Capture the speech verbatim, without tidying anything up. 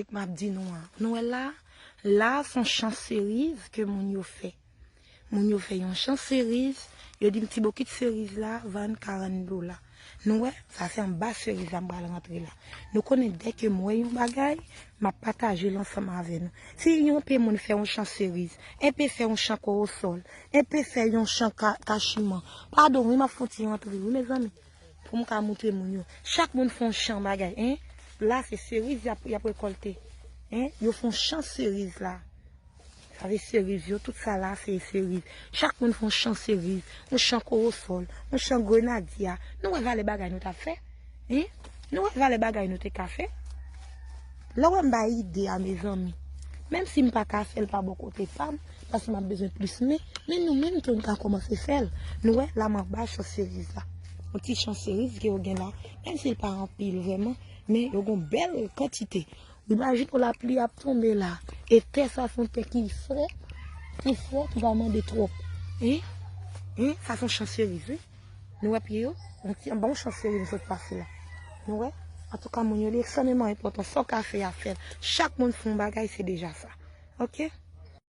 M ap di nou an. Nou wè la, la se yon chan seriz ke moun yo fè. Moun yo fè yon chan seriz, yo di m ti bokit seriz la vann karant dola. Nou wè, sa se anba seriz la m pral rantre la. Nou konnen dèke m wè yon bagay, m ap pataje l ansanm avè nou. Si yon pe moun fè yon chan seriz, en pe fè yon chan kowosòl, en pe fè yon chan ka, kachiman. Padon, wi, m ap fon ti rantre, wi, mezanmi. Pou m ka moutre moun yo. Chak moun fè yon chan bagay, en. La, se seriz y ap, y ap rekòlte. En, yo fè yon chan seriz la. Sa se seriz yo, tout sa la se seriz. Chak moun fè yon chan seriz, yon chan kowosòl, yon chan grenadya. Nou wè valè bagay nou t ap fè? En? Nou wè valè bagay nou te ka fè? Lè w wè m bay ide a, mezanmi. Menm si m pa ka fè l pa bò kote pa m, paske m ap bezwen plis men, men nou menm tou n ka kòmanse fè l. Nou wè, la m anba chan seriz la. Yon ti chan seriz ke yo gen la, menm si l pa anpil vrèman, men yo gen yon bèl kantite. Imajine w lapli ap tonbe la. E tè sa se yon tè ki fre, ki fre, ki pa mande twòp. Hein? Hein? Sa se yon chan seriz, wi. Nou wè pye yo? Yon ti, anba yon chan seriz m sot pase la. Nou wè? Antouka, moun yo, li ekstrèmeman enpòtan. Sa w ka fè a, fè l. Chak moun fè yon bagay, se deja sa. Oke?